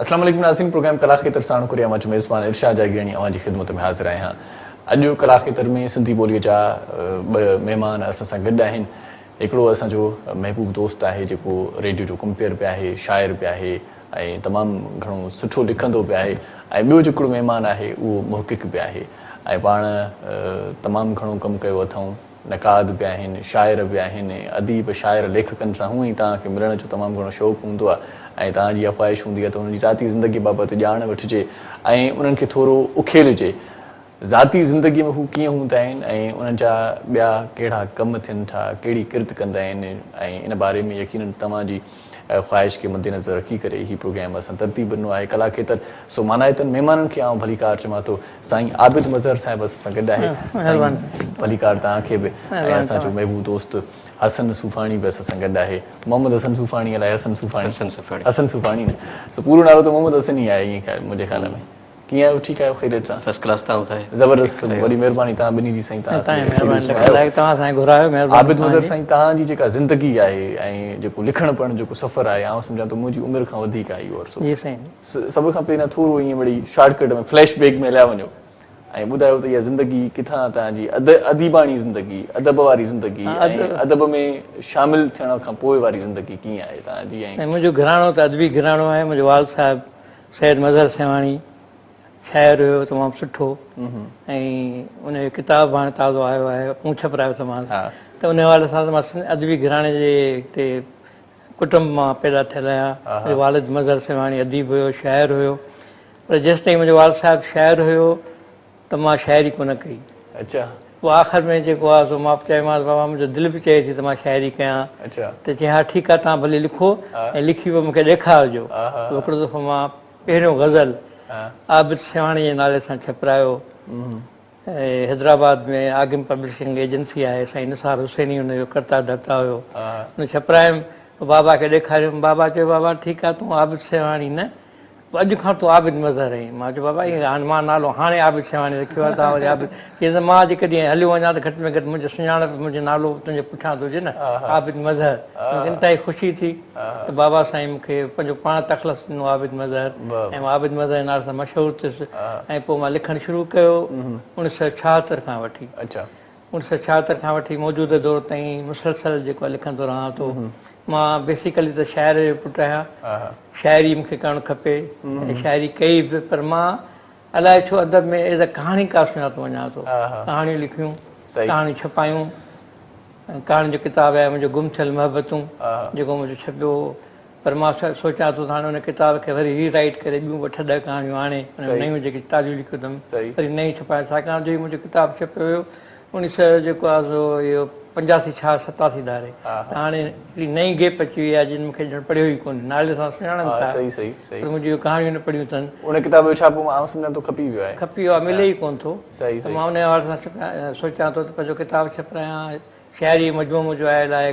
اسلام عليڪم ناظرين پروگرام ڪلا کيتر ساڻ ڪري اوهان جو ميزبان ارشاد جاگيراڻي اوهان جي خدمت ۾ حاضر آهيان. اڄ ڪلا کيتر ۾ سنڌي ٻوليء جا ٻه مهمان اسان سان گڏ آهن. هڪڙو اسان جو محبوب دوست آهي جيڪو ريڊيو جو ڪمپيئر به آهي، شاعر به آهي ۽ تمام گهڻو سٺو لکندو به آهي ۽ ٻيو جيڪڙو مهمان آهي اهو محقق به آهي ۽ پاڻ تمام گهڻو ڪم ڪيو اٿئون. نقاد به آهن، شاعر به آهن، اديب، شاعر، ليکڪن سان هونئن ئي توهان کي ملڻ جو تمام گهڻو شوق هوندو آهي ۽ توهان جي اها خواهش هوندي آهي ته انهن جي ذاتي زندگي بابت ڄاڻ وٺجي ۽ انهن کي ٿورو اکيلجي. ذاتي زندگي ۾ هو ڪيئن هوندا آهن ۽ انهن جا ٻيا ڪهڙا ڪم ٿين ٿا، ڪهڙي ڪرت ڪندا آهن ۽ ان باري ۾ يقينن توهان جي خواهش کي مدنظر رکي ڪري هي پروگرام اسان ترتيب ڏنو آهي ڪلا کيتر سو مانائتن مهمانن کي آئون ڀليڪار چوان ٿو سائين عابد مظهر صاحب اسان سان گڏ آهي سائين ڀليڪار توهان کي به ۽ اسان جو محبوب دوست حسن صوفاڻي به اسان سان گڏ آهي محمد حسن صوفاڻي الائي حسن صوفاڻي حسن صوفاڻي نه سو پورو نالو ته محمد حسن ئي آهي ائين خيال منهنجي خيال ۾ ڪيئن آهيو ٺيڪ آهيو خيريت سان فرسٽ ڪلاس توهان ٻڌايو زبردست وڏي مهرباني توهان ٻنهي جي سائين توهان اسان کي مهرباني توهان اسان کي گهرايو مهرباني عابد مظهر سائين توهان جي جيڪا زندگي آهي ۽ جيڪو لکڻ پڙهڻ جيڪو سفر آهي آئون سمجهان ٿو منهنجي عمر کان وڌيڪ آهي اهو عرصو جي سائين سڀ کان پهريان ٿورو ائين مڙئي شارٽ ڪٽ ۾ فليش بيڪ ۾ هليا وڃو ۽ ٻڌايو ته اها زندگي ڪٿان توهان جي اديباڻي زندگي ادب واري زندگي ۽ ادب ۾ شامل ٿيڻ کان پوء واري زندگي ڪيئن آهي توهان جي ۽ منهنجو گهراڻو ته ادبي گهراڻو آهي منهنجو والد صاحب سيد مظهر سيوهاڻي شاعر هيو تمام سٺو ۽ ان جو ڪتاب به هاڻي تازو آيو آهي مون ڇپرايو اٿمانس ته ان حوالي سان ته مان ادبي گهراڻي جي هڪڙي ڪٽنب مان پيدا ٿيل آهيان. منهنجو والد مظهر سيوهاڻي اديب هيو، شاعر هيو. پر جيستائين منهنجو والد صاحب شاعر هيو ته مان شاعري ڪونه ڪئي. پوء آخر ۾ جيڪو آهي سو مان چيومانس بابا منهنجو دل به چئي ٿي ته مان شاعري ڪيان. ته چيائين ها ٺيڪ آهي توهان ڀلي لکو ۽ لکي پوء مون کي ڏيکارجو. پوء هڪڙو دفعو مان پهريون غزل عابد سيوهاڻي جي نالي سان ڇپرايو. حيدرآباد ۾ آگم پبلشنگ ايجنسي آهي، سائين نثار حسيني ان جو ڪرتا ڌرتا هيو. ان ڇپرايم، پوء بابا کي ڏيکاريم، بابا چيو بابا ٺيڪ آهي تون عابد سيوهاڻي نه، پوء اڄ کان تون عابد مظهر آهين. مان چيو بابا ائين هاڻي مان نالو هاڻي عابد سيوهاڻي رکيو آهي، توهان وري عابد، چيائين ته مان جيڪڏهن هليو وڃان ته گهٽ ۾ گهٽ منهنجي سڃاڻپ منهنجو نالو تنهنجي پٺيان ته هجي نه، عابد مظهر. مون کي انتهائي خوشي ٿي ته بابا سائين مون کي پنهنجو پاڻ تخلص ڏنو عابد مظهر ۽ مان عابد مظهر جي نالي سان مشهور ٿيس ۽ پوء مان لکڻ شروع ڪيو اوڻيهه سؤ ڇاهتر کان وٺي اوڻيهه سؤ ڇاهتر کان وٺي موجوده دور تائين مسلسل جيڪو آهي لکندو رهان ٿو. مان بيسيڪلي ته شاعر جو پٽ آهيان، شاعري مون کي ڪرڻ کپي ۽ شاعري ڪئي به پر مان الائي ڇو ادب ۾ ايز اي ڪهاڻيڪار سڃاتو وڃان ٿو. ڪهاڻيون لکيون، ڪهاڻيون ڇپايون. ڪهاڻين جو ڪتاب آهي منهنجو گم ٿيل محبتون جيڪو منهنجو ڇپيو هو پر مان سوچيان ٿو ته هاڻي ان ڪتاب کي وري ري رائيٽ ڪري ٻيون اٺ ڏهه ڪهاڻيون آڻي ان ۾ نيون جيڪي تازيون لکيون اٿم وري نيون ڇپايان ڇاڪاڻ جو هي منهنجو ڪتاب ڇپيو هيو اوڻيهه سئو جيڪو آهي سو اهو پنجاسي ڇا ستاسي ڌاري ته هاڻي هڪڙي نئين گيپ اچي وئي آهي جن مون کي ڄڻ پڙهيو ئي ڪونهي نالي سان سڃاڻن ٿا پر منهنجون اهي ڪهاڻيون نه پڙهيون اٿن. ان ڪتاب جو ڇاپو آئون سمجهان ٿو کپي ويو آهي. کپي ويو آهي ملي ئي ڪونه ٿو. ته مان انهيء حوالي سان سوچيان ٿو ته پنهنجو ڪتاب ڇپرايان. شاعريء جو مجموعو منهنجو آيل آهي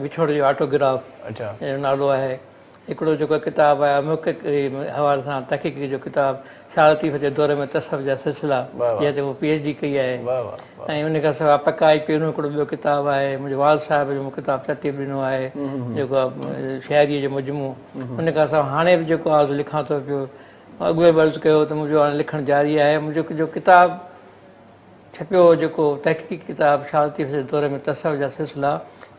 وڇوڙ جو آٽوگراف جنهن جو نالو آهي. هڪڙو جيڪو ڪتاب آهي محقق جي حوالي سان تحقيقي جو ڪتاب شاهه لطيف جي دور ۾ تصوف جا سلسلا جنهن تي مون پي ايڇ ڊي ڪئي آهي ۽ ان کان سواء پڪائي پيرون هڪڙو ٻيو ڪتاب آهي. منهنجي والد صاحب جو مون ڪتاب ترتيب ڏنو آهي جيڪو شاعريء جو مجموعو. ان کان سواء هاڻي به جيڪو آهي سو لکان ٿو پيو. اڳ ۾ به عرض ڪيو ته منهنجو هاڻي لکڻ جاري آهي. منهنجو جو ڪتاب ڇپيو هو جيڪو تحقيقي ڪتاب شاهه لطيف جي دور ۾ تصوف جا سلسلا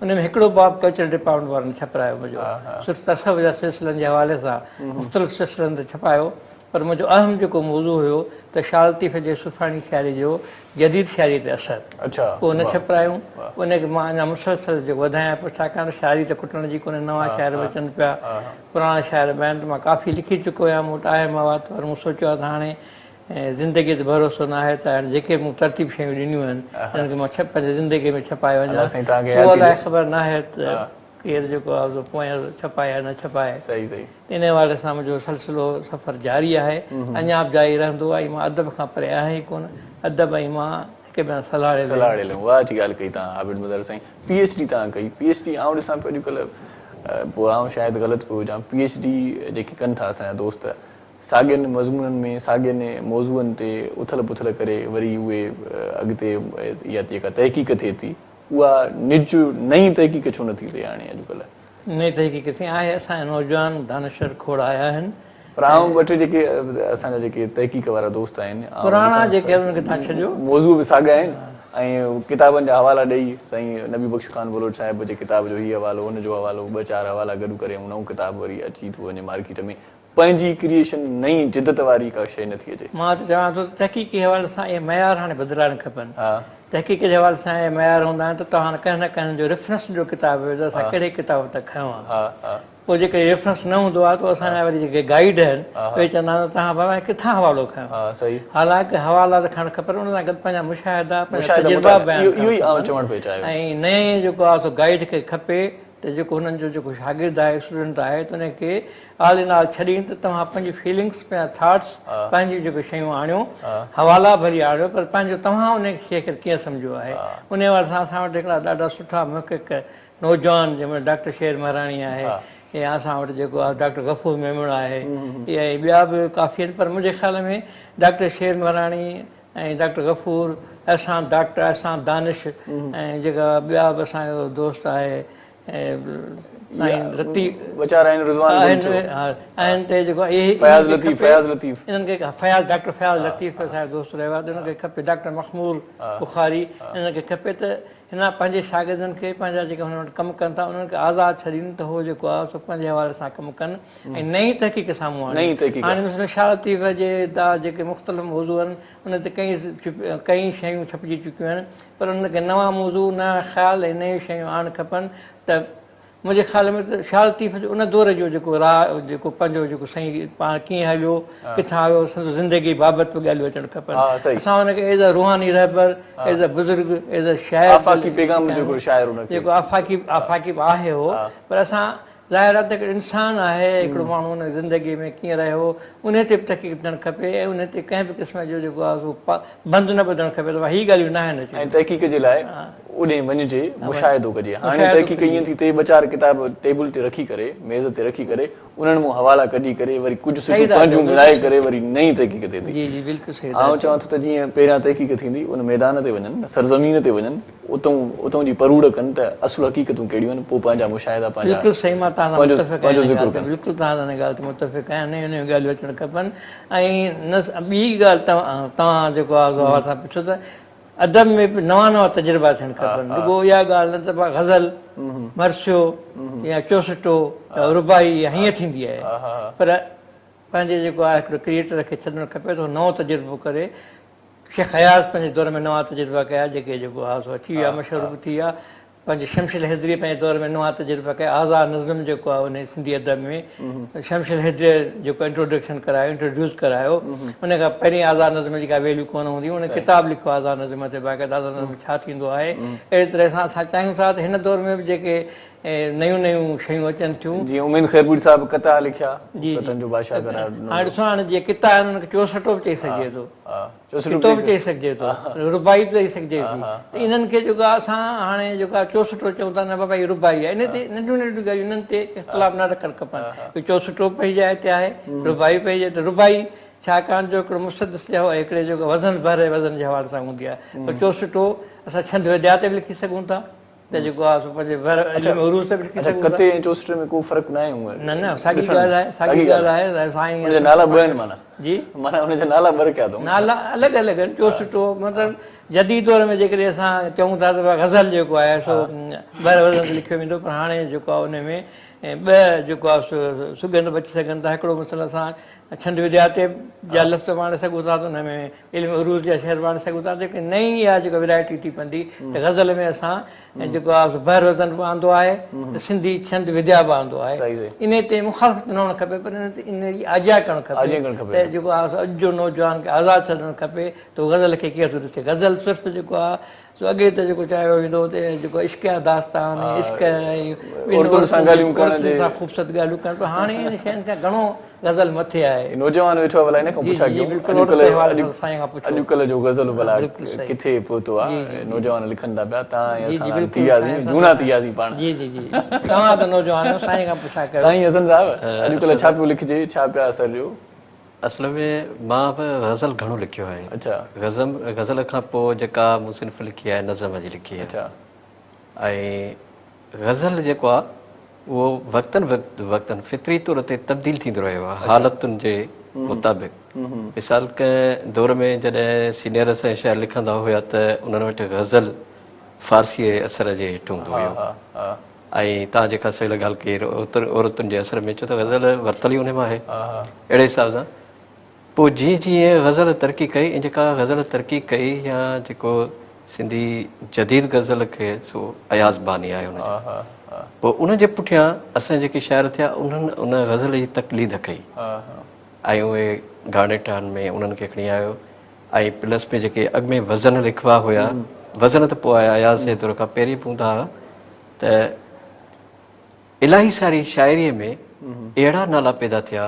ان ۾ هڪڙو باب ڪلچرل ڊپارٽمينٽ وارن ڇپرايو منهنجو صرف تصوف جا سلسلن جي حوالي سان مختلف سلسلن تي ڇپايو پر منهنجو اهم جيڪو موضوع هيو ته شاهه لطيف جي صوفياڻي شاعري جو جديد شاعري تي اثر اهو نه ڇپرايون ان کي مان اڃا مسلسل جيڪو وڌايان پيو ڇاڪاڻ ته شاعري ته کٽڻ جي ڪونهي نوان شاعر به اچن پيا پراڻا شاعر به آهن ته مان ڪافي لکي چڪو آهيان مون وٽ آهي مواد پر مون سوچيو آهي ته هاڻي زندگيء تي ڀروسو نه آهي ته هاڻي جيڪي به مون ترتيب شيون ڏنيون آهن انهن کي مان پنهنجي زندگيء ۾ ڇپائي وڃان اهو الائي خبر نه آهي ته ڪير جيڪو آهي سو پويان ڇپائي يا نه ڇپائي ته انهيء حوالي سان منهنجو سلسلو سفر جاري آهي اڃا به جاري رهندو ۽ مان ادب کان پري آهيان ئي ڪونه ادب ۽ مان هڪ ٻئي سان سلهاڙيل آهيون. سلهاڙيل آهيون واهه جي ڳالهه ڪئي توهان عابد مظهر سائين پي ايڇ ڊي توهان ڪئي پي ايڇ ڊي آئون ڏسان پيو اڄڪلهه پوء آئون شايد غلط پيو هجان پي ايڇ ڊي جيڪي ڪن ٿا اسان جا دوست ساڳين مضمونن ۾ ساڳين موضوعن تي اٿل پٿل ڪري وري اهي اڳتي اها جيڪا تحقيق ٿئي ٿي اها نج نئين تحقيق ڇو نٿي ٿئي هاڻي اڄڪلهه؟ نئين تحقيق سائين آهي اسان جا نوجوان دانشور کوڙ آيا آهن. پر آئون ٻه ٽي جيڪي اسان جا جيڪي تحقيق وارا دوست آهن پراڻا جيڪي آهن انهن کي توهان ڇڏيو. موضوع به ساڳيا آهن ۽ ڪتابن جا حوالا ڏئي سائين نبي بخش خان بلوچ صاحب جي ڪتاب جو هي حوالو ان جو حوالو ٻه چار حوالا گڏ ڪري ۽ نئون ڪتاب وري اچي ٿو وڃي مارڪيٽ ۾ پنهنجي ڪريئيشن نئين جدت واري ڪا شيء نٿي اچي. مان ته چوان ٿو ته تحقيقي حوالي سان اهي معيار هاڻي بدلائڻ کپن. تحقيق جي حوالي سان اهي معيار هوندا آهن ته توهان ڪنهن نه ڪنهن جو ريفرنس ڏيو ڪتاب جو ته اسان ڪهڙي ڪتاب تان کنيو آهي. پوء جيڪڏهن ريفرنس نه هوندو آهي ته اسان جا وري جيڪي گائيڊ آهن اهي چوندا آهن ته توهان بابا ڪٿان حوالو کنيو. حالانڪ حوالا ته کڻڻ کپن ان سان گڏ پنهنجا مشاهدا پنهنجا تجربا بيان ڪرڻ کپن ۽ نئين جيڪو آهي سو گائيڊ کي کپي ته جيڪو هنن جو جيڪو شاگرد آهي اسٽوڊنٽ آهي ته ان کي آل ان آل ڇڏين ته توهان پنهنجي فيلنگس پنهنجا ٿاٽس پنهنجيون جيڪي شيون آڻيو حوالا ڀلي آڻيو پر پنهنجو توهان ان شيء کي ڪيئن سمجهيو آهي ان حوالي سان اسان وٽ هڪڙا ڏاڍا سٺا محقق نوجوان جنهن ۾ ڊاڪٽر شير مهراڻي آهي يا اسان وٽ جيڪو آهي ڊاڪٽر غفور ميمڻ آهي ۽ ٻيا به ڪافي آهن پر منهنجي خيال ۾ ڊاڪٽر شير مهراڻي ۽ ڊاڪٽر غفور احسان ڊاڪٽر احسان دانش ۽ جيڪا ٻيا به اسان جو دوست آهي سائين لطيف ويچارا آهن رضوان آهن ته جيڪو اهي فياض لطيف فياض لطيف انهن کي فياض ڊاڪٽر فياض لطيف اسان جو دوست رهيو آهي ته انهن کي کپي ڊاڪٽر مخمور بخاري انهن کي کپي ته هن پنهنجي شاگردن کي پنهنجا جيڪي هن وٽ ڪم ڪن ٿا انهن کي آزاد ڇڏين ته هو جيڪو آهي سو پنهنجي حوالي سان ڪم ڪن ۽ نئين تحقيق سامهون آڻين. هاڻي مثلاً شاهه لطيف جي دا جيڪي مختلف موضوع آهن ان تي ڪئين ڪئين شيون ڇپجي چڪيون آهن پر انهن کي نوان موضوع نوان خيال ۽ نيون شيون آڻڻ کپن ته منهنجي خيال ۾ ته شاهه لطيف جو ان دور جو جيڪو راء جيڪو پنهنجو جيڪو سائين پاڻ ڪيئن هليو ڪٿان آيو سندس زندگي بابت به ڳالهيون اچڻ کپن اسان ان کي ايز ا روحاني رهبر ايز ا بزرگ ايز ا شاعر آفاقي پيغام جو هڪڙو شاعر ان کي جيڪو آفاقي آفاقي به آهي هو پر اسان ظاهر آهي ته هڪڙو انسان آهي هڪڙو ماڻهو ان زندگي ۾ ڪيئن رهيو انهي تي به تحقيق ٿيڻ کپي ۽ انهي تي ڪنهن به قسم جو جيڪو آهي سو بند نه ٻڌڻ کپي ته هي ڳالهيون ناهن اچڻيون. ۽ تحقيق جي لاء اوڏي وڃجي مشاهدو ڪجي. هاڻي تحقيق ائين ٿي ٿئي ٻه چار ڪتاب ٽيبل تي رکي ڪري ميز تي رکي ڪري انهن مون حوالا ڪڍي ڪري وري ڪجهه سٽون پنهنجون ملائي ڪري وري نئين تحقيق ٿئي ٿي. آئون چوان ٿو ته جيئن پهريان تحقيق ٿيندي ان ميدان تي وڃن سرزمين تي وڃن اتئون اتئون جي پروڙ ڪن ته اصل حقيقتون ڪهڙيون آهن پوء پنهنجا مشاهدا پنهنجا بلڪل صحيح مان توهان سان متفق آهيان ان ڳالهه تي بلڪل توهان سان ان ڳالهه تي متفق آهيان نيون نيون ڳالهيون اچڻ کپن ۽ نه ٻي ڳالهه توهان جيڪو آهي سو اوهان سان پڇيو ته ادب ۾ به نوان نوان تجربا ٿيڻ کپن رڳو اها ڳالهه نه ته غزل مرثيو يا چوسٽو يا رباعي يا هيئن ٿيندي آهي پر پنهنجي جيڪو آهي هڪڙو ڪريئيٽر کي ڇڏڻ کپي ته هو نئون تجربو ڪري شيخ اياز پنهنجي دور ۾ نوان تجربا ڪيا جيڪي جيڪو آهي سو اچي ويا مشهور به ٿي ويا. پنهنجي شمش الحيدريء پنهنجي دور ۾ نوان تجربا ڪيا. آزاد نظم جيڪو آهي انهي سنڌي ادب ۾ شمش الحيدريء جيڪو انٽروڊڪشن ڪرايو انٽروڊيوس ڪرايو ان کان پهرين آزاد نظم جي ڪا ويليو ڪونه هوندي هئي. ان ڪتاب لکيو آزاد نظم تي باقاعده آزاد نظم ڇا ٿيندو آهي. اهڙي طرح سان اسان چاهيون ٿا ته هن دور ۾ به جيڪي نيون نيون شيون اچن ٿيون. جيئن اميد خيرپوري صاحب قطعا لکيا، قطعن جو بادشاهه قرار ڏنو. هاڻي ڏسو هاڻي جيئن قطعا آهن انهن کي چوسٽو به چئي سگهجي ٿو، قطعو به چئي سگهجي ٿو، رباعي به چئي سگهجي ٿي ته انهن کي جيڪو آهي اسان هاڻي جيڪو آهي چوسٽو چئون ٿا نه بابا هي رباعي آهي انهن تي ننڍيون ننڍيون ڳالهيون انهن تي اختلاف نه رکڻ کپن چوسٽو به پنهنجي جاء تي آهي رباعي پنهنجي جاء تي رباعي ڇاڪاڻ جو هڪڙو مسدس جي هڪڙي جيڪو وزن بحر وزن جي حوالي سان هوندي آهي پر چوسٽو اسان ڇند وديا تي به لکي سگهون ٿا. ته جيڪو آهي سو پنهنجي بحر علم عروض تي به لکي سگهون ٿا. اڇا قطعي ۽ چوسٽي ۾ ڪو فرق ناهي هونء؟ نه نه ساڳي ڳالهه آهي ساڳي ڳالهه آهي سائين ان جا نالا ٻه آهن معنيٰ جي معنيٰ ان جا نالا ٻه رکيا اٿئون. نالا الڳ الڳ آهن چوسٽو مطلب جديد دور ۾ جيڪڏهن اسان چئون ٿا ته غزل جيڪو آهي سو بحر وزن تي لکيو ويندو پر هاڻي جيڪو آهي ان ۾ ٻه جيڪو آهي سو سڳنڌ به اچي سگهن ٿا هڪڙو مثلا اسان ڇند وديا تي جا لفظ به آڻي سگهون ٿا ته ان ۾ علم عروض جا شعر به آڻي سگهون ٿا جيڪي نئين اها جيڪا ورائٽي ٿي پوندي ته غزل ۾ اسان جيڪو آهي سو بحر وزن به آندو آهي ته سنڌي ڇند وديا به آندو آهي انهي تي مخالفت نه هئڻ کپي پر ان تي ان جي آجيان ڪرڻ کپي ته جيڪو آهي سو اڄ جو نوجوان کي آزاد ڇڏڻ کپي ته هو غزل کي ڪيئن ٿو ڏسي غزل صرف جيڪو آهي سو اڳي ته جيڪو چاهيو ويندو هو ته جيڪو عشقيه داستان ۽ عشق ۽ ٻين عورتن سان ڳالهيون ڪرڻ جي سان خوبصورت ڳالهيون ڪرڻ پر هاڻي ان شين کان گهڻو غزل مٿي آهي. نوجوان ويٺو آهي ڀلا ان کان پڇا ڪيون اڄڪلهه جو غزل ڀلا ڪٿي پهتو آهي نوجوان لکن ٿا پيا توهان ۽ اسان هاڻي ٿي وياسين جهونا ٿي وياسين پاڻ. جي جي جي توهان ته نوجوان آهيو سائين کان پڇا ڪيو. سائين حسن صاحب اڄڪلهه ڇا پيو لکجي ڇا پيا اثر ڏيو. اصل ۾ مان به غزل گهڻو لکيو آهي. اڇا. غزم غزل کان پوء جيڪا مون صنف لکي آهي نظم جي لکي آهي. اڇا. ۽ غزل جيڪو آهي اهو وقتن وقتن فطري طور تي تبديل ٿيندو رهيو آهي حالتن جي مطابق. مثال ڪنهن دور ۾ جڏهن سينيئر اسان جا شعر لکندا هيا ته انهن وٽ غزل فارسيء جي اثر جي هيٺ هوندو هيو ۽ توهان جيڪا سويل ڳالهه ڪئي عورتن جي اثر ۾ ڇو ته غزل ورتل ئي انهي مان آهي اهڙي حساب سان پوء جيئن جيئن غزل ترقي ڪئي ۽ جيڪا غزل ترقي ڪئي يا جيڪو سنڌي جديد غزل کي سو اياز باني آهي ان جو پوء ان جي پٺيان اسان جيڪي شاعر ٿيا انهن ان غزل جي تقليد ڪئي ۽ اهي گهاڙيٽن ۾ انهن کي کڻي آيو ۽ پلس ۾ جيڪي اڳ ۾ وزن لکبا هيا وزن ته پوء آيا اياز جي دور کان پهرين به هوندا هئا ته الاهي ساري شاعريء ۾ اهڙا نالا پيدا ٿيا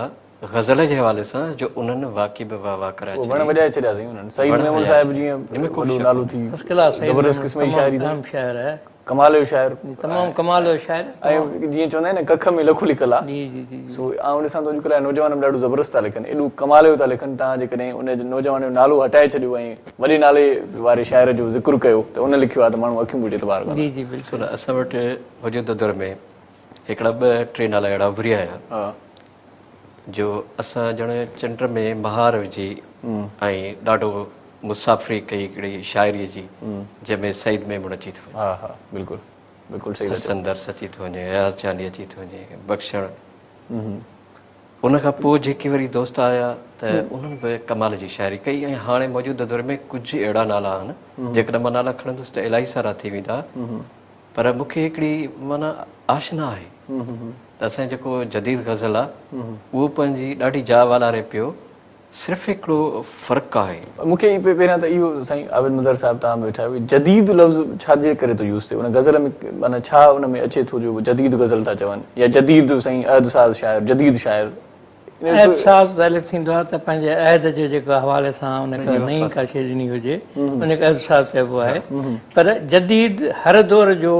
غزل جي حوالي سان جو انهن واقعي به واهه واهه ڪرائي ڇڏي. وڻ وڄائي ڇڏيا سائين انهن. سعيد ميمڻ صاحب جيئن وڏو نالو ٿي زبردست قسم جي شاعري تمام شاعر آهي. ڪمال جو شاعر. تمام ڪمال جو شاعر. ۽ جيئن چوندا آهن نه ڪک ۾ لک لڪل آ. جي جي جي. سو آئون ڏسان ٿو اڄڪلهه جا نوجوان به ڏاڍو زبردست ٿا لکن. ايڏو ڪمال جو ٿا لکن توهان جيڪڏهن ان نوجوان جو نالو هٽائي ڇڏيو ۽ وڏي نالي واري شاعر جو ذڪر ڪيو ته ان لکيو آ ته ماڻهو اکيون ٻوٽي اعتبار ڪندا. جي جي بلڪل. اسان وٽ موجوده دور ۾ هڪڙا ٻه ٽي نالا اهڙا اڀري آيا جو اسان ڄڻ چنڊ ۾ مهار وجهي ۽ ڏاڍو مسافري ڪئي هڪڙي شاعريء جي جنهن ۾ سعيد ميمڻ اچي ٿو وڃي. ها ها بلڪل بلڪل صحيح ٿا چئو. حسن درس اچي ٿو وڃي، اياز جاني اچي ٿو وڃي، بخشڻ. ان کان پوء جيڪي وري دوست آيا ته انهن به ڪمال جي شاعري ڪئي ۽ هاڻي موجوده دور ۾ ڪجهه اهڙا نالا آهن جيڪڏهن مان نالا کڻندس ته الاهي سارا ٿي ويندا پر مون کي هڪڙي معنيٰ آشنا آهي ته اسان جو جيڪو جديد غزل آ اهو پنهنجي ڏاڍي جاء والاري پيو صرف هڪڙو فرق آهي. مون کي پهريان ته اهو سائين عابد مظهر صاحب توهان به ويٺا آهيو جديد لفظ ڇا جي ڪري ٿو يوز ٿئي ان غزل ۾ معنيٰ ڇا ان ۾ اچي ٿو جو جديد غزل ٿا چون يا جديد سائين عهد ساز شاعر جديد شاعر عهد ساز ظاهر ٿيندو آهي ته پنهنجي عهد جي جيڪو حوالي سان ان کي نئين ڪا شيء ڏني هجي ان کي عهد ساز چئبو آهي پر جديد هر دور جو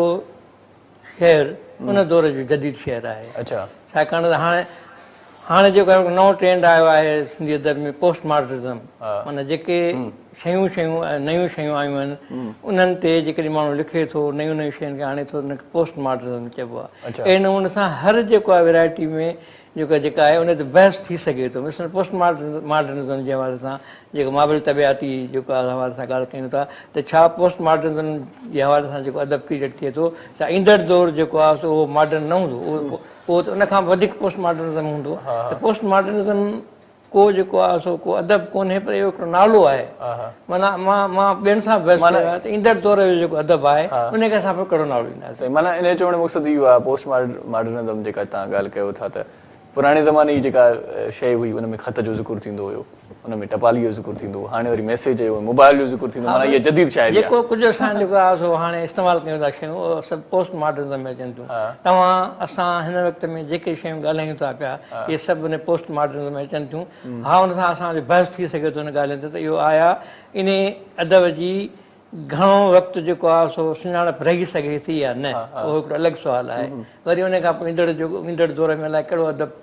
شعر ان دور جو جديد شعر آهي ڇاڪاڻ ته هاڻي هاڻي جيڪو نئون ٽرينڊ آيو آهي سنڌي ادب ۾ پوسٽ ماڊرنزم معنيٰ جيڪي شيون شيون نيون شيون آيون آهن انهن تي جيڪڏهن ماڻهو لکي ٿو نيون نيون شين کي آڻي ٿو ان کي پوسٽ ماڊرنزم چئبو آهي اهڙي نموني سان هر جيڪو آهي ورائٽي ۾ جيڪا جيڪا آهي ان تي بحث ٿي سگهي ٿو مثلاً پوسٽ ماڊرنزم جي حوالي سان جيڪو مابعد طبعياتي جيڪو آهي حوالي سان ڳالهه ڪيون ٿا ته ڇا پوسٽ ماڊرنزم جي حوالي سان جيڪو ادب ڪريئيٽ ٿئي ٿو ڇا ايندڙ دور جيڪو آهي سو اهو ماڊرن نه هوندو اهو ته ان کان به وڌيڪ پوسٽ ماڊرنزم هوندو ته پوسٽ ماڊرنزم ڪو جيڪو آهي سو ڪو ادب ڪونهي پر اهو هڪڙو نالو آهي معنيٰ مان مان ٻين سان بحث ڪيو آهي ته ايندڙ دور جو جيڪو ادب آهي ان کي اسان پوء ڪهڙو نالو ڏينداسين. سائين معنيٰ ان جو چوڻ جو مقصد اهو آهي پوسٽ ماڊرنزم جيڪا توهان ڳالهه ڪيو ٿا ته پراڻي زماني جي جيڪا شيء هئي ان ۾ خط جو ذڪر ٿيندو هيو ان ۾ ٽپالي جو ذڪر ٿيندو هو هاڻي وري ميسيج جو ۽ موبائل جو ذڪر ٿيندو معنيٰ اها جديد شاعري آهي. جيڪو ڪجهه اسان جيڪو آهي سو هاڻي استعمال ڪيون ٿا شيون اهي سڀ پوسٽ ماڊرنزم ۾ اچن ٿيون. توهان اسان هن وقت ۾ جيڪي شيون ڳالهايون ٿا پيا اهي سڀ ان پوسٽ ماڊرنزم ۾ اچن ٿيون. ها ان سان اسان جو بحث ٿي سگهي ٿو ان ڳالهين تي ته اهو آيا انهي ادب جي گهڻو وقت جيڪو آهي سو سڃاڻپ رهي سگهي ٿي يا نه اهو هڪڙو الڳ سوال آهي. وري ان کان پوء ايندڙ جيڪو ايندڙ دور ۾ الائي ڪهڙو ادب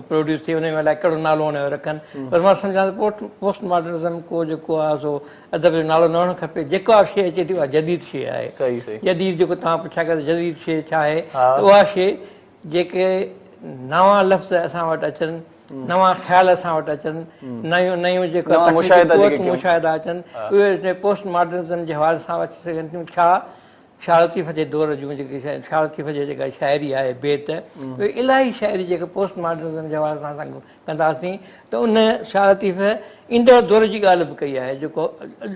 پروڊيوس ٿئي ان ۾ الائي ڪهڙو نالو ان جو رکن پر مان سمجهان ٿو پوسٽ ماڊرنزم ڪو جيڪو آهي سو ادب جو نالو نه هئڻ کپي جيڪا شيء اچي ٿي اها جديد شيء آهي جديد جيڪو توهان پڇا ڪيو ته جديد شيء ڇا آهي ته اها شيء جيڪي نوان لفظ اسان وٽ اچن نوان خيال اسان وٽ اچن نيون نيون جيڪو مشاهدا اچن اهي پوسٽ ماڊرنزم جي حوالي سان اچي سگهن ٿيون ڇا شاهه لطيف جي دور جون جيڪي شاهه لطيف جي جيڪا شاعري آهي بيت اهي الاهي شاعري جيڪا پوسٽ ماڊرنزم جي حوالي سان اسان ڪنداسين ته ان شاهه لطيف ايندڙ دور جي ڳالهه به ڪئي آهي جيڪو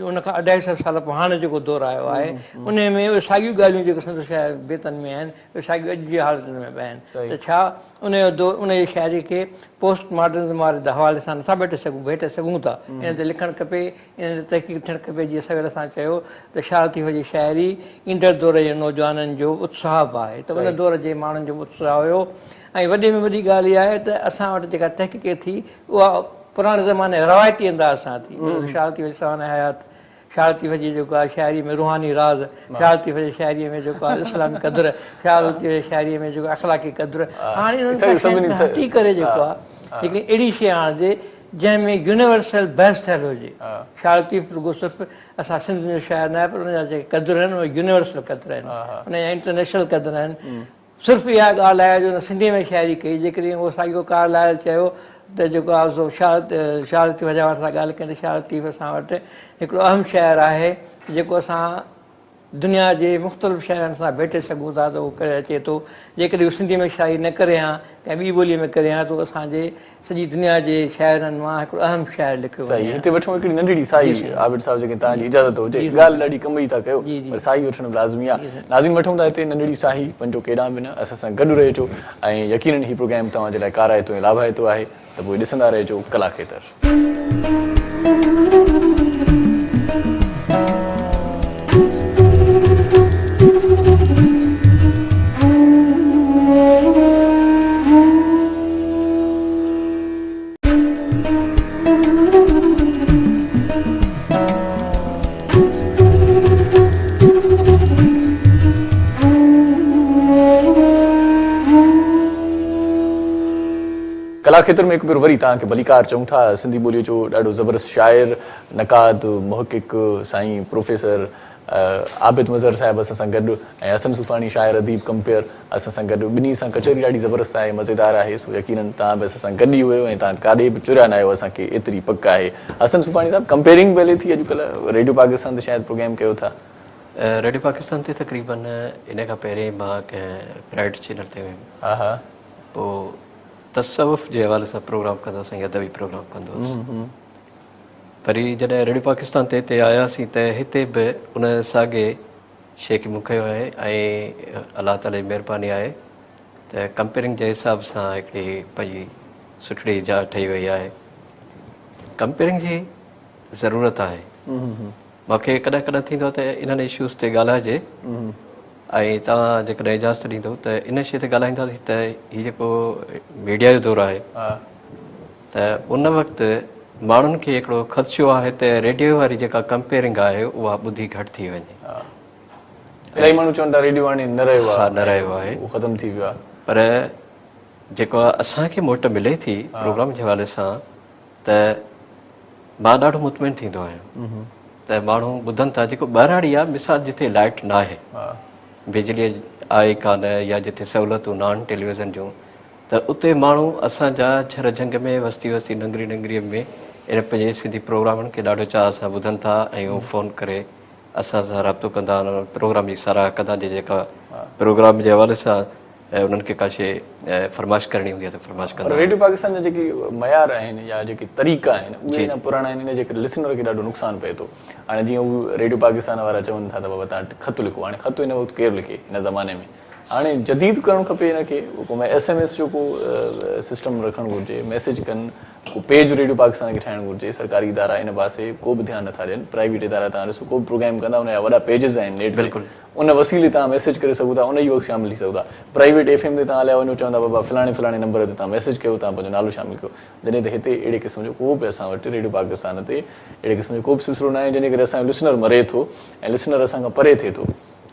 ان کان اڍائي سئو سال پوء هاڻي جيڪو دور آيو آهي ان ۾ اهي ساڳيون ڳالهيون جيڪي سندس شاعر بيتن ۾ آهن اهي ساڳيون اڄ جي حالتن ۾ به آهن ته ڇا ان جو دور ان جي شاعري کي پوسٽ ماڊرنزم واري حوالي سان نٿا ڀيٽي سگهون ڀيٽي سگهون ٿا ان تي لکڻ کپي ان تي تحقيق ٿيڻ کپي جيئن سويل اسان چيو ته شاهه لطيف جي شاعري ايندڙ دور جي نوجوانن جو اتساهه به آهي ته ان دور جي ماڻهن جو به اتساهه هيو ۽ وڏي ۾ وڏي ڳالهه اها آهي ته اسان وٽ جيڪا تحقيق ٿي اها پراڻي زماني روايتي انداز سان ٿي مطلب شاهه لطيف جي سوانح حيات شاهه لطيف جي جيڪو آهي شاعري ۾ روحاني راز شاهه لطيف جي شاعري ۾ جيڪو آهي اسلامي قدر شاهه لطيف جي شاعري ۾ جيڪو اخلاقي قدر هاڻي انهن شين کان هٽي ڪري جيڪو آهي هڪڙي اهڙي شيء آڻجي جنهن ۾ يونيورسل بحث ٿيل هجي. شاهه لطيف رڳو صرف اسان سنڌ جو شاعر ناهي پر ان جا جيڪي قدر آهن اهي يونيورسل قدر آهن. ان جا انٽرنيشنل قدر آهن. صرف اها ڳالهه آهي جو هن سنڌيء ۾ شاعري ڪئي. جيڪڏهن اهو ساڳيو ڪارلائل چيو ته جيڪو آهي سو شاهه شاهه لطيف جي حوالي سان ڳالهه ڪئي ته شاهه لطيف اسان وٽ هڪڙو اهم شاعر آهي جيڪو اسان دنيا جي مختلف شاعرن سان ڀيٽي سگهون ٿا ته اهو ڪري اچي ٿو. جيڪڏهن هو سنڌيء ۾ شاعري نه ڪري هان ڪنهن ٻي ٻوليء ۾ ڪري هان ته اهو اسان جي سڄي دنيا جي شاعرن مان هڪڙو اهم شاعر ليکيو وڃي صحيح ها. هتي وٺون هڪڙي ننڍڙي ساهي جي سائين. عابد صاحب جيڪڏهن توهان جي اجازت هجي جي سائين. ڳالهه ڏاڍي ڪم جي ٿا ڪيو جي جي. پر ساهي وٺڻ به لازمي آ جي سائين. ناظرين وٺون ٿا هتي ننڍڙي ساهي وڃجو ڪيڏانهن به نه اسان سان گڏ رهجو ۽ يقينن هي پروگرام توهان جي لاء ڪارائتو ۽ لاڀائتو آهي ته پوء ڏسندا رهجو ڪلا کيتر. ڪلا کيتر ۾ هڪ ڀيرو وري توهان کي ڀليڪار چئون ٿا. سنڌي ٻوليء جو ڏاڍو زبردست شاعر، نقاد، محقق سائين پروفيسر عابد مظهر صاحب اسان سان گڏ ۽ حسن صوفاڻي شاعر اديب ڪمپيئر اسان سان گڏ ٻنهي سان ڪچهري ڏاڍي زبردست آهي مزيدار آهي سو يقينن توهان به اسان سان گڏ ئي هيو ۽ توهان ڪاڏي به چريا نه آهيو اسان کي ايتري پڪ آهي حسن صوفاڻي صاحب ڪمپيئرنگ به هلي ٿي اڄڪلهه ريڊيو پاڪستان تي شايد پروگرام ڪيو ٿا. ريڊيو پاڪستان تي تقريبن ان کان پهرين مان ڪنهن پرائيويٽ چينل تي هيم ها پوء تصوف جي حوالي سان پروگرام ڪندو هوس ۽ ادبي پروگرام ڪندو هوس وري جڏهن ريڊيو پاڪستان تي هتي آياسين ته هتي به ان ساڳي شيء کي مون کنيو آهي ۽ الله تعالي جي مهرباني آهي ته ڪمپيئرنگ جي حساب سان هڪڙي پنهنجي سٺڙي جاء ٺهي وئي آهي. ڪمپيئرنگ جي ضرورت آهي. مون کي ڪڏهن ڪڏهن ٿيندو آهي ته انهن اشوز تي ڳالهائجي ۽ توهان جيڪڏهن اجازت ڏيندو ته ان شيء تي ڳالهائينداسين ته هي جيڪو ميڊيا جو دور آهي ته ان وقت ماڻهن کي هڪڙو خدشو آهي ته ريڊيو واري جيڪا ڪمپيئرنگ آهي اها ٻڌي گهٽ ٿي وڃي. الاهي ماڻهو چون ٿا ريڊيو هاڻي نه رهيو آهي. ها نه رهيو آهي. اهو ختم ٿي ويو آهي. پر جيڪو اسان کي موٽ ملي ٿي پروگرام جي حوالي سان ته مان ڏاڍو مطمئن ٿيندو آهيان ته ماڻهو ٻڌن ٿا جيڪو ٻهراڙي آهي مثال جتي لائٽ ناهي بجلي آهي ڪانه يا جتي سهولتون ناهن ٽيليويزن جون ته اتي ماڻهو اسان جا جهر جهنگ ۾ وستي وستي ننگري ننگريء ۾ ان پنهنجي سنڌي پروگرامن کي ڏاڍو چاهه سان ٻڌن ٿا ۽ هو فون ڪري اسان سان رابطو ڪندا آهن پروگرام جي ساراهه ڪندا آهن جي جيڪا پروگرام جي حوالي سان انهن کي ڪا شيء فرمائش ڪرڻي هوندي آهي ته فرمائش ڪندا پر آهن. ريڊيو پاڪستان جا جيڪي معيار آهن يا جيڪي طريقا آهن اهي اڃا پراڻا آهن ان جي ڪري لسنر کي ڏاڍو نقصان پئي ٿو. هاڻي جيئن هو ريڊيو پاڪستان وارا چون ٿا ته بابا توهان خط لکو هاڻي خط هن وقت ڪير لکي هن زماني ۾ هاڻي جديد ڪرڻ کپي هن کي ڪو ايس ايم ايس جو ڪو سسٽم رکڻ گهرجي ميسيج ڪن ڪو پيج ريڊيو پاڪستان کي ٺاهڻ گهرجي سرڪاري ادارا ان پاسي ڪو به ڌيان نٿا ڏين پرائيويٽ ادارا توهان ڏسو ڪو به پروگرام ڪندا ان جا وڏا پيجز آهن نيٽ تي ان وسيلي توهان ميسيج ڪري سگهو ٿا ان ئي وقت شامل ٿي سگهو ٿا پرائيويٽ ايف ايم تي توهان هليا وڃو چوندا بابا فلاڻي فلاڻي نمبر تي توهان ميسيج ڪيو توهان پنهنجو نالو شامل ڪيو جڏهن ته هتي اهڙي قسم جو ڪو به اسان وٽ ريڊيو پاڪستان تي اهڙي قسم جو ڪو به سلسلو ناهي جنهن جي ڪري اسان جو لسنر مري ٿو ۽ لسنر اسان کان پري ٿئي ٿو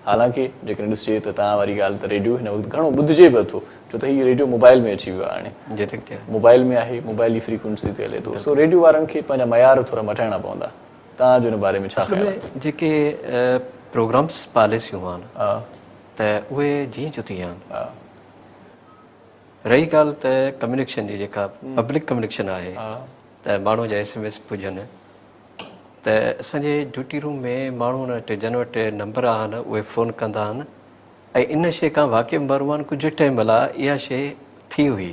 حالانڪه جيڪڏهن ڏسجي ته توهان واري ڳالهه ته ريڊيو هن وقت گهڻو ٻڌجي به اٿو ڇو ته هي ريڊيو موبائل ۾ اچي ويو آهي هاڻي موبائل ۾ آهي موبائل جي فريڪوئنسي تي هلي ٿو سو ريڊيو وارن کي پنهنجا معيار ٿورا مٽائڻا پوندا توهان جو ان باري ۾ ڇا خيال آهي؟ اصل ۾ جيڪي پروگرامس پاليسيون آهن ته اهي جيئن جو تيئن آهن. رهي ڳالهه ته ڪميونيڪشن جي جيڪا پبلڪ ڪميونيڪشن آهي ته ماڻهو جا ايس ايم ايس پڄن ته اسان جي ڊيوٽي روم ۾ ماڻهن وٽ جن وٽ نمبر آهن اهي فون ڪندا آهن ۽ ان شيء کان واقف محروم آهن ڪجهه ٽائيم لاء اها شيء ٿي هئي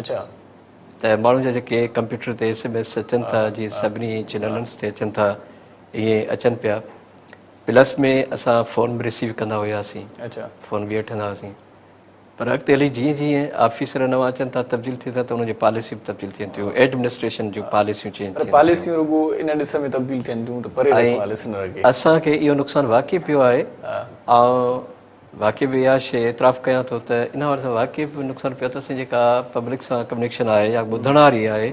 اڇا ته ماڻهن جا جيڪي ڪمپيوٽر تي ايس ايم ايس اچن ٿا جيئن سڀني چينلنس تي اچن ٿا ائين اچن پيا پلس ۾ اسان فون به رسيو ڪندا هياسين اڇا فون به وٺندا هئاسين پر اڳتي هلي جيئن جيئن آفيسر نوان اچن ٿا تبديل ٿين ٿا ته انهن جون پاليسيون به تبديل ٿين ٿيون ايڊمنسٽريشن جون پاليسيون چينج پر ٿين ٿيون. پاليسيون رڳو ان ڏس ۾ تبديل ٿين ٿيون ته پري رکڻو آهي لسنر کي. اسان کي اهو نقصان واقعي پيو آهي. آئون واقعي به اها شيء اعتراف ڪيان ٿو ته ان حوالي سان واقعي به نقصان پيو آهي ته اسان جي جيڪا پبلڪ سان ڪميونيڪشن آهي يا ٻڌڻ واري آهي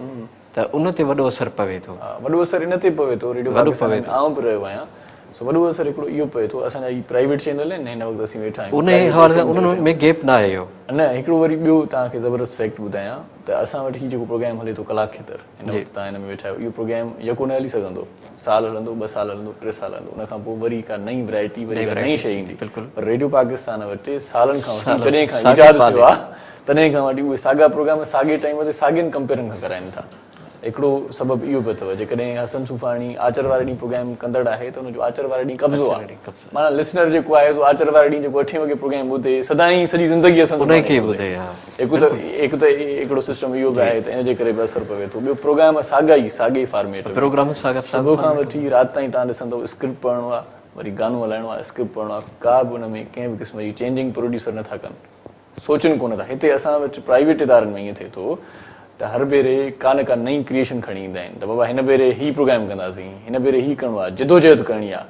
ته ان تي وڏو اثر پوي ٿو. وڏو اثر ان تي پوي ٿو ريڊيو پاڪستان ۾ آئون به رهيو آهيان. سو وڏو اثر هڪڙو اهو پئي ٿو اسان جا هي پرائيويٽ چينل آهن هن وقت اسين ويٺا آهيون انهي حوالي سان انهن ۾ گيپ ناهي اهو. نه هڪڙو وري ٻيو توهان کي زبردست فيڪٽ ٻڌايان ته اسان وٽ هي جيڪو پروگرام هلي ٿو ڪلاڪ کيتر هن وقت توهان هن ۾ ويٺا آهيو اهو پروگرام يڪو نه هلي سگهندو سال هلندو ٻه سال هلندو ٽي سال هلندو ان کان پوء وري ڪا نئين ورائٽي وري ڪا نئين شيء ايندي پر ريڊيو پاڪستان وٽ سالن کان وٺي جڏهن کان ايجاد ٿيو آهي تڏهن کان وٺي اهي ساڳا پروگرام ساڳي ٽائيم تي ساڳين ڪمپيئرن کان ڪرائين ٿا. هڪڙو سبب اهو به اٿو جيڪڏهن حسن صوفاڻي آچر واري ڏينهن پروگرام ڪندڙ آهي ته ان جو آچر واري ڏينهن قبضو آهي معنيٰ لسنر جيڪو آهي سو آچر واري ڏينهن جيڪو اٺين وڳي پروگرام ٻڌي سدائين سڄي زندگي حسن صوفاڻي کي ٻڌي. هڪ ته هڪ ته هڪڙو سسٽم اهو به آهي ته ان جي ڪري به اثر پوي ٿو. ٻيو پروگرام ساڳا ئي ساڳي فارميٽ ۾ پروگرام ساڳا صبح کان وٺي رات تائين توهان ڏسندو اسڪرپٽ پڙهڻو آهي وري گانو هلائڻو آهي اسڪرپٽ پڙهڻو آهي ڪا به ان ۾ ڪنهن به قسم جي چينجنگ پروڊيوسر نٿا ڪن. سوچن ڪونه ٿا. هتي اسان وٽ پرائيويٽ ادارن ۾ ائين ٿئي ٿو ته هر ڀيري ڪا نه ڪا نئين ڪريئيشن کڻي ايندا آهن ته بابا هن ڀيري هي پروگرام ڪنداسين، هن ڀيري هي ڪرڻو آهي، جدوجهد ڪرڻي آهي،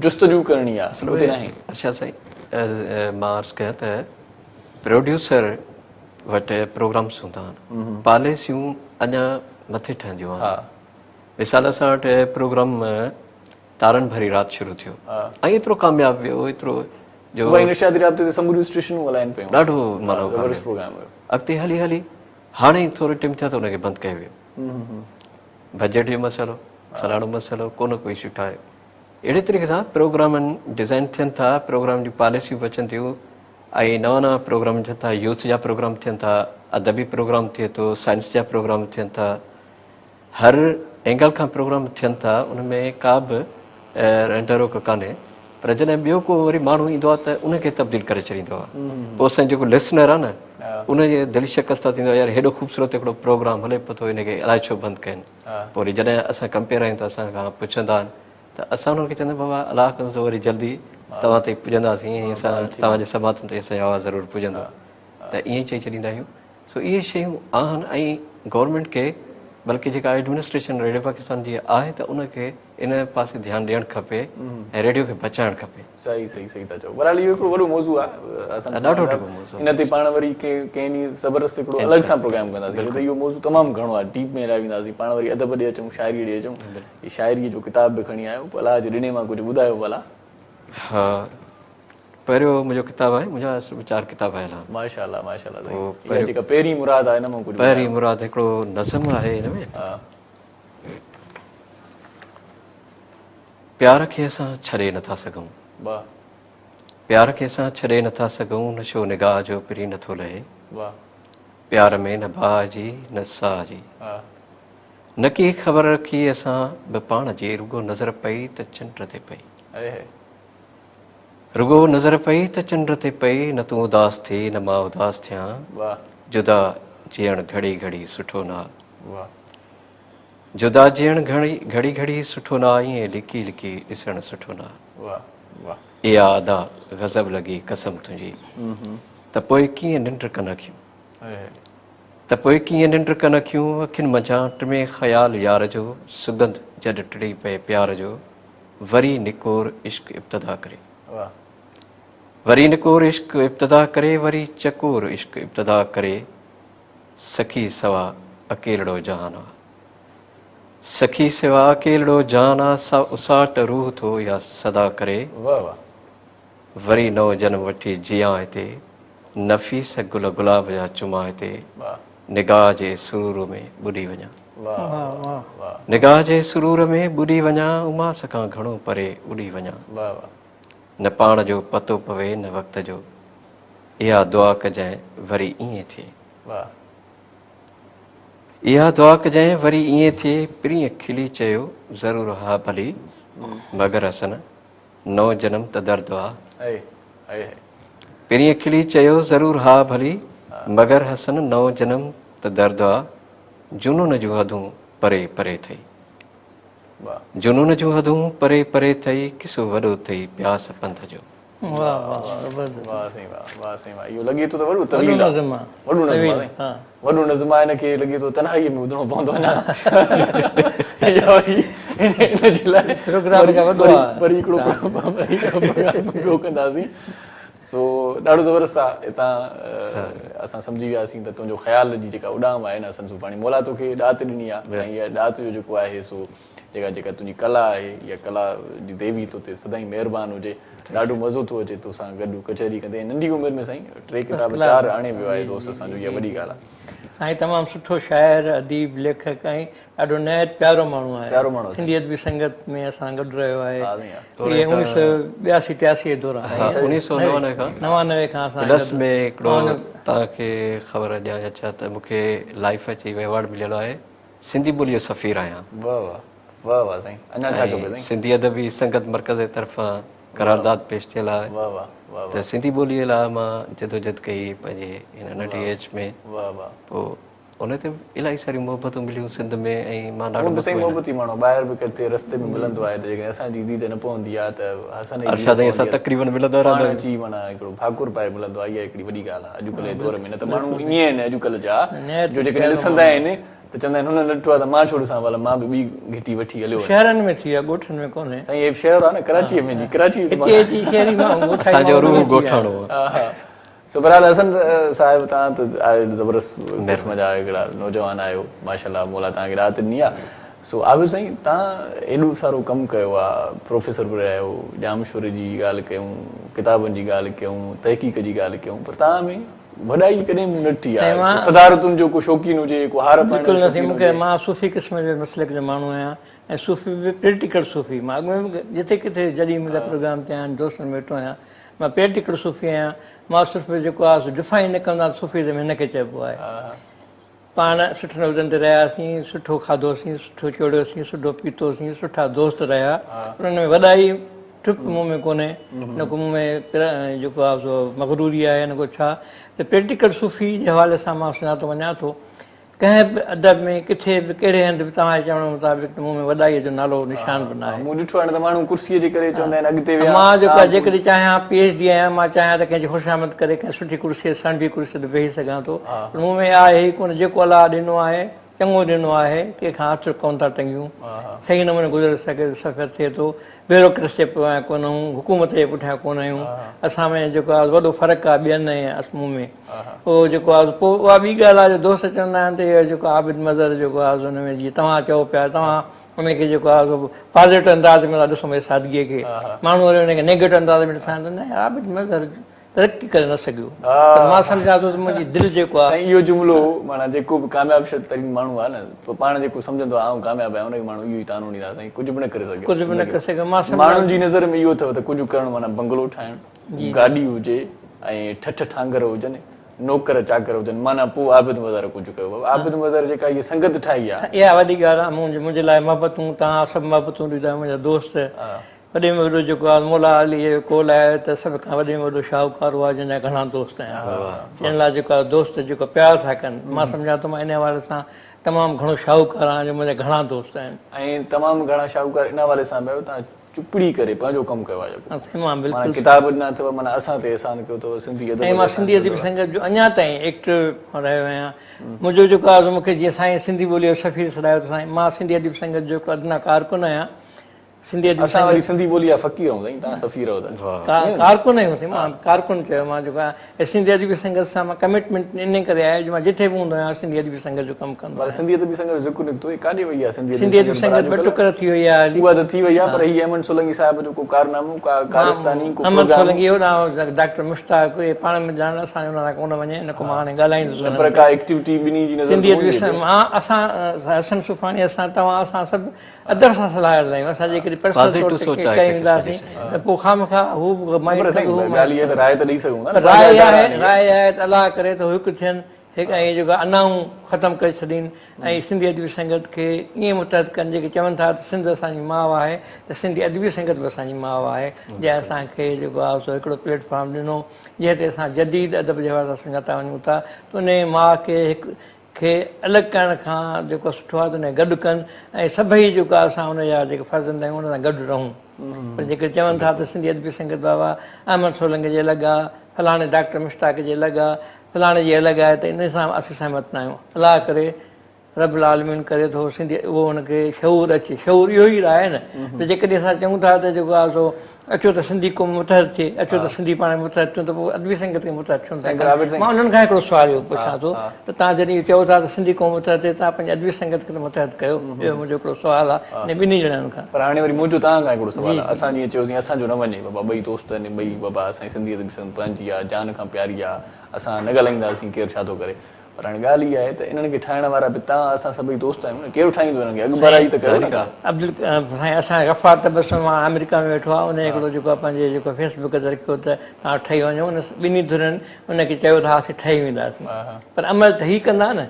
جستجو ڪرڻي آهي، اصل ۾ ارشاد سائين مان عرض ڪيان ته پروڊيوسر وٽ پروگرامس هوندا آهن، پاليسيون اڃا مٿي ٺهنديون آهن. مثال اسان وٽ پروگرام تارن ڀري رات شروع ٿيو ۽ ايترو ڪامياب ويو ايترو جو صوبائي نشرياتي رابطي تي سموريون اسٽيشنون هلائين پيون. ڏاڍو معنيٰ زبردست پروگرام هيو. اڳتي هلي هلي هاڻي ٿورو ٽيم ٿيا ته ان کي بند ڪيو ويو. بجيٽ جو مسئلو فلاڻو مسئلو ڪو نه ڪو اشو ٺاهيو. اهڙي طريقي سان پروگرامن ڊزائن ٿين ٿا پروگرام جون پاليسيون به اچن ٿيون ۽ نوان نوان پروگرام ٿين ٿا يوٿ جا پروگرام ٿين ٿا ادبي پروگرام ٿئي ٿو سائنس جا پروگرام ٿين ٿا هر اينگل کان پروگرام ٿين ٿا ان ۾ ڪا به رنڊ روڪ ڪانهي پر جڏهن ٻيو ڪو وري ماڻهو ايندو آهي ته ان کي تبديل ڪري ڇڏيندو آهي پوء اسان جيڪو لسنر آهي نه ان جي دل شڪسته ٿيندو آهي يار هيڏو خوبصورت هڪڙو پروگرام هلي پيو ٿو ان کي الائي ڇو بند ڪين پوء وري جڏهن اسان ڪمپيئر آهيون ته اسان کان پڇندا آهن ته اسان انهن کي چوندا آهيون بابا الله ڪندو ته وري جلدي توهان تائين پڄنداسين ۽ اسان توهان جي سماعتن تائين اسان جو آواز ضرور پڄندو ته ائين چئي ڇڏيندا آهيون سو اهي شيون آهن ۽ گورنمينٽ کي بلڪه جيڪا ايڊمنسٽريشن ريڊيو پاڪستان جي آهي ته ان کي ان پاسي ڌيان ڏيڻ کپي ۽ ريڊيو کي بچائڻ کپي. صحيح صحيح صحيح ٿا چئو بهرحال اهو هڪڙو وڏو موضوع آهي اسان ڏاڍو ڊگهو موضوع ان تي پاڻ وري ڪنهن ڪنهن ڏينهن زبردست هڪڙو الڳ سان پروگرام ڪنداسين ڇو ته اهو موضوع تمام گهڻو آهي ڊيپ ۾ هليا وينداسين پاڻ وري ادب ڏي اچون شاعري ڏي اچون هي شاعري جو ڪتاب به کڻي آيو الله جي ڏني مان ڪجهه ٻڌايو ڀلا. ها پهريون منهنجو ڪتاب آهي منهنجا اصل ۾ چار ڪتاب آيل آهن. ماشاء الله ماشاء الله سائين اها جيڪا پهرين مراد آهي ان مان ڪجهه پهرين مراد هڪڙو نظم آهي هن ۾ پيار کي اسان ڇڏي نٿا سگهون واھ پيار کي اسان ڇڏي نٿا سگهون نشو نگاهه جو پرين نٿو لهي واھ پيار ۾ نه باهه جي نه ساهه جي نه ڪي خبر رکي اسان به پاڻ جي رڳو نظر پئي ته چنڊ تي پئي رڳو نظر پئي ته چنڊ تي پئي نه تون اداس ٿي نه مان اداس ٿيان جدا جيئڻ گهڙي گهڙي سٺو نه آ جدا جيئڻ گهڙي گهڙي سٺو نه آ ائين لڪي لڪي ڏسڻ سٺو نه آ اها ادا غضب لڳي قسم تنهنجي ته پوء ڪيئن ننڊ ڪن اکيون ته پوء ڪيئن ننڊ ڪن اکيون اکين منجهان ٽمي خيال يار جو سڳنڌ جڏ ٽڙي پئي پيار جو وري نڪور عشق ابتدا ڪري. وري نڪور عشق ابتدا ڪري وري چڪور عشق ابتدا ڪري سکي سوا اڪيلڙو جهان آ سکي سوا اڪيلڙو جهان آ سا اساٽ روح ٿو يا صدا ڪري وري نئون جنم وٺي جيان هتي نفيس گل گلاب جا چمان هتي نگاهه جي سرور ۾ ٻڏي وڃان. نگاهه جي سرور ۾ ٻڏي وڃان اماس کان گهڻو پري اڏي وڃان. نه پاڻ جو پتو پوي نه وقت جو اها دعا ڪجانء وري ائين ٿئي. اها دعا ڪجانء وري ائين ٿئي پرينء کلي چيو ضرور ها ڀلي مگر حسن نئون جنم ته درد آ. پرينء کلي چيو ضرور ها ڀلي مگر حسن نئون جنم ته درد آ. جنون جون حدون پري پري ٿئي. جنون جون حدون پري پري ٿئي قصو وڏو ٿئي پياس پنڌ جو. واه واه واه زبردست. واه سائين واه واه سائين واه اهو لڳي ٿو ته وڏو طويل آ وڏو نظم آ سائين وڏو نظم آ ان کي لڳي ٿو تنهائي ۾ ٻڌڻو پوندو اڃا يا وري ان جي لاء پروگرام اڃا وڏو آ وري هڪڙو پروگرام ٻيو ڪنداسين. سو ڏاڍو زبردست آ هتان اسان سمجهي وياسين ته تنهنجو خيال جي جيڪا اڏام آهي نه حسن صوفاڻي مولا توکي ڏات ڏني آ ۽ اها ڏات جو جيڪو آهي سو جيڪا جيڪا تنهنجي ڪلا آهي اها ڪلا جي ديوي تو تي سدائين مهربان هجي ڏاڍو مزو ٿو اچي توسان گڏ ڪچهري ڪندي ۽ ننڍي عمر ۾ سائين ٽي ڪتاب چار آڻي ويو آهي دوست اسان جو اها وڏي ڳالهه آ. سائين تمام سٺو شاعر، اديب، ليکڪ ۽ ڏاڍو نهايت پيارو ماڻهو آهي. پيارو ماڻهو آهي. سنڌي ادبي سنگت ۾ اسان سان گڏ رهيو آهي. ها سائين ها. اهي 1982 83 جي دوران. ها 1999 کان 99 کان اسان پلس ۾ هڪڙو توهان کي خبر ڏيان يا ڇا ته مون کي لائيف اچي ايوارڊ مليل آهي سنڌي ٻولي جو سفير آهيان. واه واه واه واه سائين اڃا ڇا کپي سائين. سنڌي ادبي سنگت مرڪز جي طرفان قرارداد پيش ٿيل آهي واه واه واه ته سنڌي ٻولي لاء مان جدوجھد ڪئي پنهنجي هن ننڍي ايج ۾ واه واه پوء ان تي الاهي ساريون محبتون مليون سنڌ ۾ ۽ مان ڏاڍو هونء به سائين مطمئن محبتي ماڻهو ٻاهر به ڪٿي رستي ۾ ملندو آهي ته جيڪڏهن اسان جي ديد نه پوندي آهي ته حسن جي ديد ارشاد ۽ پوندي اسان آهي تقريبن ملندا پاڻ رهندا آهيون. اچي معنيٰ هڪڙو ڀاڪر پائي ملندو آهي اها هڪڙي وڏي ڳالهه آهي اڄڪلهه جي دور ۾ نه ته ماڻهو ائين آهن اڄڪلهه جا جو جيڪڏهن ڏسندا آهن ته چوندا آهن هن ڏٺو آهي ته مان ڇو ڏسان ڀلا مان به ٻي گهٽي وٺي هليو وڃان. شهرن ۾ ٿي ويو آهي ڳوٺن ۾ ڪونهي. سائين هي شهر آهي نه ڪراچيء ۾ جي ڪراچي هتي اچي شهري ماڻهو ڳوٺائي اسان جو ماڻهو روح نه ٿي ويا آهن. ڳوٺاڻو آهي. ها سو بهرحال حسن صاحب توهان ته زبردست قسم جا هڪڙا نوجوان آهيو ماشاءالله مولا توهان کي ڏات ڏني آ سو عابد سائين توهان ايڏو سارو ڪم ڪيو آ پروفيسر به رهيا آهيو ڄامشوري جي ڳالهه ڪيون ڪتابن جي ڳالهه ڪيون تحقيق جي ڳالهه ڪيون پر توهان ۾ وڏائي ڪڏهن مون نه ڏٺي آ ڪو صدارتن جو ڪو شوقين هجي ڪو هار پائڻ بلڪل جو نه سائين شوقين مون کي هجي. مان صوفي قسم جو مسلڪ جو ماڻهو آهيان ۽ صوفي به پريڪٽيڪل صوفي مان اڳ ۾ به جتي ڪٿي جڏهن منهنجا پروگرام ٿيا آهن دوستن ۾ ويٺو آهيان مان پريڪٽيڪل صوفي آهيان، مان صرف جيڪو آهي سو ڊفائن نه ڪندو آهيان ته صوفيزم هن کي چئبو آهي. پاڻ سٺن عهدن تي رهياسين، سٺو کاڌوسين، سٺو چوڙيوسين، سٺو پيتوسين، سٺا دوست رهيا، پر ان ۾ وڏائي ٽپ مون ۾ ڪونهي، نه ڪو مون ۾ جيڪو آهي سو مغروري آهي نه ڪو ڇا ته پريڪٽيڪل صوفي جي حوالي سان مان سڃاتو وڃان ٿو. ڪنهن به ادب ۾ ڪٿي به ڪهڙي هنڌ به توهان جي چوڻ مطابق ته مون ۾ وڏائيء جو نالو نشان به ناهي. مون ڏٺو آهي نه ته ماڻهو ڪرسيء جي ڪري چوندا آهن اڳتي ويا. مان جيڪو آهي جيڪڏهن چاهيان پي ايڇ ڊي آهيان مان چاهيان ته ڪنهن جي خوشامد ڪري ڪنهن سٺي ڪرسيء سڻڀي ڪرسيء تي ويهي سگهان ٿو پر مون ۾ آهي ئي ڪونه جيڪو الله ڏنو آهي چڱو ڏنو آهي ڪنهن کان هٿ ڪونه ٿا ٽنگيون صحيح نموني گذر سفر ٿئي ٿو بيوروڪريسي جي پويان ڪونه آهيون، حڪومت جي پٺيان ڪونه آهيون، اسان ۾ جيڪو آهي وڏو فرق آهي ٻين ۽ مون ۾ اهو جيڪو آهي پوء اها ٻي ڳالهه آهي جو دوست چوندا آهن ته اهو جيڪو عابد مظهر جيڪو آهي ان ۾ جيئن توهان چئو پيا توهان ان کي جيڪو آهي سو پازيٽو انداز ۾ ٿا ڏسو منهنجي سادگيء کي ماڻهو وري ان کي نيگيٽو انداز ۾ ڏسندا آهن ته نه يار عابد مظهر ترقي ڪري نه سگهيو پر مان سمجهان ٿو ته منهنجي دل جيڪو آهي. سائين اهو جملو معنيٰ جيڪو به ڪامياب ترين ماڻهو آهي نه پوء پاڻ جيڪو سمجهندو آهي آئون ڪامياب آهيان ان کي ماڻهو اهو ئي طعنو ڏيندا سائين ڪجهه به نه ڪري سگهيو ڪجهه به نه ڪري سگهيو مان سمجهان ماڻهن جي نظر ۾ اهو اٿو ته ڪجهه ڪرڻ معنيٰ بنگلو ٺاهڻ گاڏي هجي ۽ ٺٺ ٺانگر هجن نوڪر چاڪر هجن معنيٰ پوء عابد مظهر ڪجهه ڪيو بابا عابد مظهر جيڪا هيء سنگت ٺاهي آهي. اها وڏي ڳالهه آهي منهنجي لاء محبتون توهان سڀ محبتون ڏيندا منهنجا دوست وڏي ۾ وڏو جيڪو آهي مولا علي جو قول آهي ته سڀ کان وڏي ۾ وڏو شاهوڪار اهو آهي جنهن جا گهڻا دوست آهن جنهن لاء جيڪو آهي دوست جيڪو پيار ٿا ڪن مان سمجهان ٿو مان ان حوالي سان تمام گهڻو شاهوڪار آهيان جو منهنجا گهڻا دوست آهن. ۽ تمام گهڻا شاهوڪار ان حوالي سان به آهيو توهان چپڙي ڪري پنهنجو ڪم ڪيو آهي جيڪو سائين مان معنيٰ بلڪل ڪتاب ڏنا اٿو معنيٰ اسان تي احسان ڪيو اٿو سنڌي ادب ۽ تي مان احسان سنڌي ڪيو ادبي اٿو. سنگت جو اڃا تائين ايڪٽو رهيو آهيان منهنجو جيڪو آهي مون کي جيئن سائين سنڌي ٻوليء جو سفير سڏايو ته سائين مان سنڌي ادبي سنگت جو هڪ ادنيٰ ڪارڪن آهيان سنڌي ادبي اسان وري سنگت سنڌي ٻولي جا فقير آهيون سائين توهان سفير آهيو ته ڪارڪن آهيون سائين مان ڪارڪن چيو مان جيڪو آهيان سنڌي ادبي سنگت سان مان ڪمٽمينٽ انهي ڪري آهي جو مان جتي به هوندو آهيان سنڌي ادبي سنگت جو ڪم ڪندو آهيان. سنڌي ادبي سنگت جو ذڪر نڪتو هي ڪاڏي وئي آهي سنڌي ادبي سنگت ٻه ٽڪر ٿي وئي آهي اها ته ٿي وئي آهي پر هي احمد سولنگي صاحب جو ڪو ڪارنامو ڪا ڪارستاني ڪو احمد سولنگي هوڏانهن ڊاڪٽر مشتاق اهي پاڻ ۾ ڄاڻن اسان جو انهن سان ڪونه وڃي نه ڪو مان هاڻي ڳالهائيندس نه پر ڪا ايڪٽيوٽي ٻنهي جي نظر سنڌي ادبي سنگت مان اسان حسن صوفاڻي اسان توهان اسان سڀ ادب سان سلهاڙيل آهيون اسان جيڪڏهن پرسنل طور تي ڪي ڪيون وينداسين ته پوء خوامخواه هو به مائنڊ ڪندو هو ڳالهه اها ته راء ته ڏئي سگهون ٿا نه راء اها آهي راء اها آهي ته الله ڪري ته هو هڪ ٿين هڪ ۽ جيڪو انائون ختم ڪري ڇڏين ۽ سنڌي ادبي سنگت کي ائين متحد ڪن جيڪي چون ٿا ته سنڌ اسان جي ماء آهي ته سنڌي ادبي سنگت به اسان جي ماء آهي جنهن اسان کي جيڪو آهي سو هڪڙو پليٽ فارم ڏنو جنهن تي اسان جديد ادب جي حوالي سان سڃاتا وڃون ٿا ته انهي ماء کي هڪ کي الڳ ڪرڻ کان جيڪو سٺو آهي ته ان کي گڏ ڪن ۽ سڀئي جيڪو آهي اسان ان جا جيڪي فرزند آهيون ان سان گڏ رهون پر جيڪي چون ٿا ته سنڌي ادبي سنگت بابا احمد سولنگي جي الڳ آهي فلاڻي ڊاڪٽر مشتاق جي الڳ آهي فلاڻي جي الڳ آهي ته ان سان اسين سهمت نه آهيون الله ڪري رب العالمين ڪري ٿو سنڌي اهو ان کي شعور اچي شعور اهو ئي آهي نه ته جيڪڏهن اسان چئون ٿا ته جيڪو آهي سو اچو ته سنڌي قوم متحد ٿئي اچو ته سنڌي پاڻ ۾ متحد ٿيون ته پوء ادبي سنگت کي متحد ڇو نٿا ڪن مان انهن کان هڪڙو سوال اهو پڇان ٿو ته توهان جڏهن اهو چئو ٿا ته سنڌي قوم متحد ٿئي توهان پنهنجي ادبي سنگت کي ته متحد ڪيو اهو منهنجو هڪڙو سوال آهي انهن ٻنهي ڄڻن کان. پر هاڻي وري منهنجو توهان کان هڪڙو سوال آهي اسان جيئن چيوسين اسان جو نه وڃي بابا ٻئي دوست آهن ٻئي بابا اسان جي سنڌي ادبي سنگت پنهنجي آهي جان کان پياري آهي اسان نه ڳالهائينداسين ڪير ڇا ٿو ڪري پر هاڻي ڳالهه اها آهي ته انهن کي ٺاهڻ وارا به توهان اسان سڀئي دوست آهيون نه ڪير ٺاهيندو انهن کي اڳڀرائي ته ڪريو نه ڪا. عبدل سائين اسان غفار تبسم آ آمريڪا ۾ ويٺو آ ان هڪڙو جيڪو آ پنهنجي جيڪو فيس بڪ تي رکيو ته توهان ٺهي وڃو ان ٻنهي ڌرين ان کي چيو ته ها اسين ٺهي وينداسين پر عمل ته هي ڪندا نه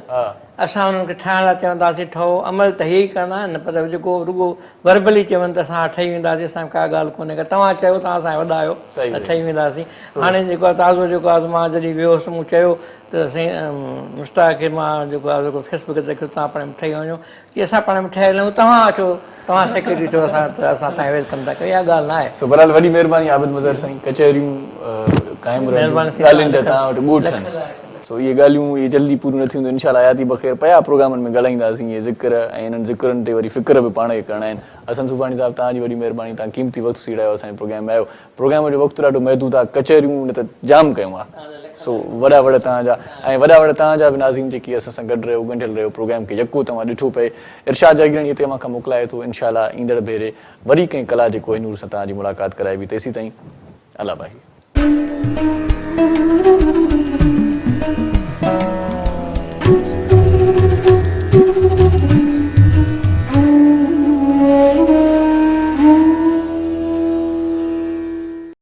اسان انهن کي ٺاهڻ لاء چونداسين ٺهو عمل ته هي ئي ڪندا نه پر جيڪو رڳو وربلي چون ته اسان ٺهي وينداسين اسان کي ڪا ڳالهه ڪونهي ڪا توهان چيو توهان اسان جا وڏا آهيو ته ٺهي وينداسين هاڻي جيڪو آ تازو جيڪو آ مان جڏهن ويو هوس مون چيو ته سائين مشتاق کي مان جيڪو آهي سو فيس بڪ تي رکيو توهان پاڻ ۾ ٺهي وڃو چي اسان پاڻ ۾ ٺهيل آهيون توهان اچو توهان سيڪريٽري ٿيو اسان ته اسان توهان کي welcome ٿا ڪيون اها ڳالهه نه آهي. سو بهرحال وڏي مهرباني عابد مظهر سائين ڪچهريون قائم رهنديون ڳالهين جا توهان وٽ ڳوٺ آهن سو اهي ڳالهيون اهي جلدي پوريون نه ٿينديون انشاء الله حياتي بخير پيا پروگرامن ۾ ڳالهائينداسين اهي ذڪر ۽ انهن ذڪرن تي وري فڪر به پاڻ کي ڪرڻا آهن حسن صوفاڻي صاحب توهان جي وڏي مهرباني توهان قيمتي وقت سيڙايو اسان جي پروگرام ۾ آيو پروگرام جو وقت ڏاڍو محدود آ ڪچهريون نه ته جام ڪيون آ سو وڏا وڙ توهان جا ۽ وڏا وڙ توهان جا به ناظرين جيڪي اسان سان گڏ رهيو ڳنڍيل رهيو پروگرام کي يڪو توهان ڏٺو پئي ارشاد جاگيراڻي هتي اوهان کان موڪلائي ٿو انشاء الله ايندڙ ڀيري وري ڪنهن ڪلا جي ڪوهنور سان توهان جي ملاقات ڪرائبي تيسيتائين الله باهي.